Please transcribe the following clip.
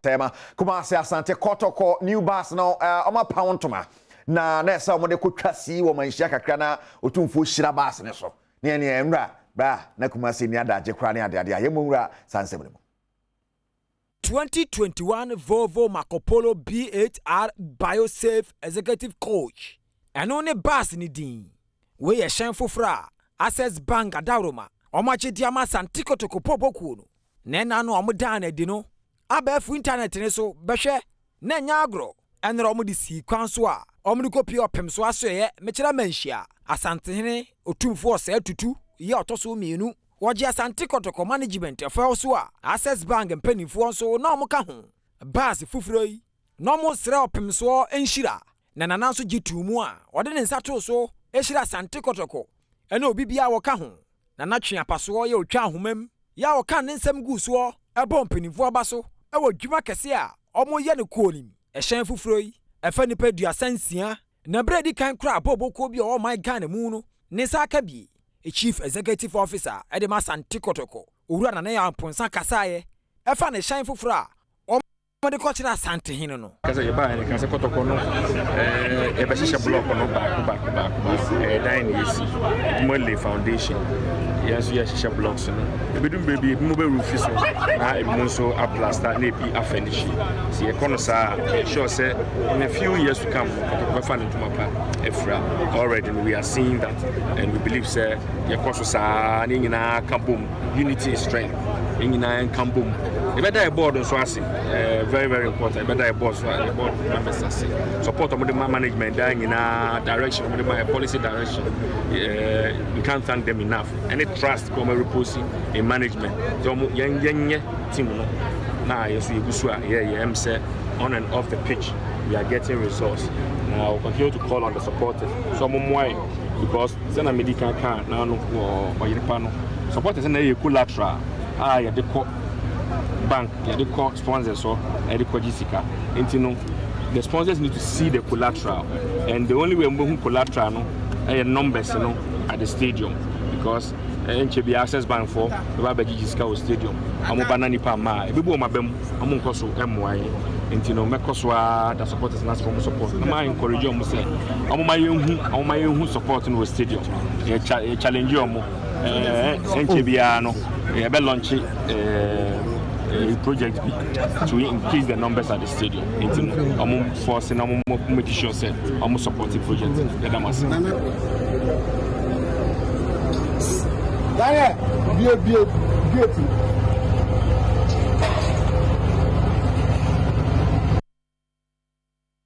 Tema Kumasi Asante Kɔtɔkɔ new bus no ɔmo apaw ntoma na na ɛsɛ ɔmo de kɔtwa sii wɔ manhyia kakra na Otumfuo hyira bus ne so ne ɛne nwura bra na Kumasi ni adagye koraa ne adeade a yɛmmɔ nwura saa nsɛm no mu. 2021 Volvo Marco Polo B8R BioSafe Executive Coach. Ɛno ne bus ne din. Wei yɛ hyɛn foforɔ a Access Bank adaworoma wɔn agye de ama Asante Kotoko pɔpɔkuo no. Na ɛna no a wɔn dan no adi no, abɛɛfo internet ne so bɛhwɛ na ɛnyɛ agorɔ. Ɛnora wɔn de sii kwan so a wɔn de kɔpie ɔpem so asoɛyɛ mekyerɛ manhyia. Asantehene Otumfoɔ Osei Tutu yɛ ɔtɔ so mmienu. Wɔgye Asante Kotoko management ɛfɛw so a Access Bank mpanimfoɔ nso na wɔn ka ho. Bus foforɔ yi na wɔn srɛ ɔpem soɔ nhyira na Nana nso gye tuu mu a ɔde ne nsa too so hyira Asante Kotoko ɛne obi biara wɔka ho. Nana twe apasoɔ yɛ otwa ahoma mu yɛ a ɔka ne nsɛm gu soɔ ɛbɔ mpanimfoɔ aba so ɛwɔ dwuma kɛse a wɔyɛ no kuo nim. Ɛhyɛn foforɔ yi ɛfa nipa 36 na berɛ di kan koraa abɔbɔkuo bi a ɔwɔ ɔman Ghana mu no ne nsa aka bie. Chief Executive Officer ɛde ma Asante Kotoko, Owura Nana Yaw Mponsa, kasaeɛ ɛfa ne hyɛn foforɔ a wɔde kɔkyerɛ Asantehene no. Kasa yɛ baa yɛ kasa Kɔtɔkɔ no, yɛbɛhyehyɛ block no baako baako baako baako. Ɛyɛ dan na yɛsi ebi lay foundation, yɛn nso yɛhyehyɛ blocks no. Ebidum beebi, ebi mo bɛ roof so na ebi mo nso aplaster na ebi afurnish. Si yɛkɔ no saa, sure sɛ in a few years to come, Kɔtɔkɔ bɛfa ne ntoma pa afira. Already no, we are seeing that and we believe sɛ yɛkɔ so saa ne nyinaa ka bom. Unity is strength. Yɛn nyinaa nka bom. Yɛbɛda yɛ board nso ase, very very important. Yɛbɛda yɛ board so, yɛ board members ase, support ɔmo de ma management daa nyinaa, direction ɔmo de ma yɛ, policy direction, we can't thank them enough. Ɛne trust kɔ ɔmo repose in management sɛ ɔmo yɛn yɛnyɛ team no na yɛ so yɛgu so a yɛyɛ sɛ on and off the pitch we are getting results. Na we continue to call on the supporters so ɔmo mmoa yɛ, because sɛna medi kan kaa na no wɔ ɔyerepa no, supporters na yɛ collateral a yɛde kɔ bank, yɛde kɔ sponsors so, yɛde kɔ gye sika. Nti no, the sponsors need to see the collateral, and the only way mbɛhu collateral no ɛyɛ numbers no at the stadium, because ɛnkyɛ bi Access Bank fo bɛba abɛgyegye sika wɔ stadium. Ɔmo ba na nipa ama a ebebu ɔmo aba mu, ɔmo nkɔ so ɛmmoa yɛn. Nti no, mɛkɔ so ara da supporters na ɔmo support na maa encourage ɔmo sɛ ɔmo ma yɛn hu support no wɔ stadium. Yɛ challenge ɔmo. Ɛnkyɛ biara no yɛbɛ launch project bi to increase the numbers at the stadium. Nti no, ɔmo force na ɔmo make sure sɛ ɔmo support the project. Yɛda mo ase. Daniel, bie bie gate.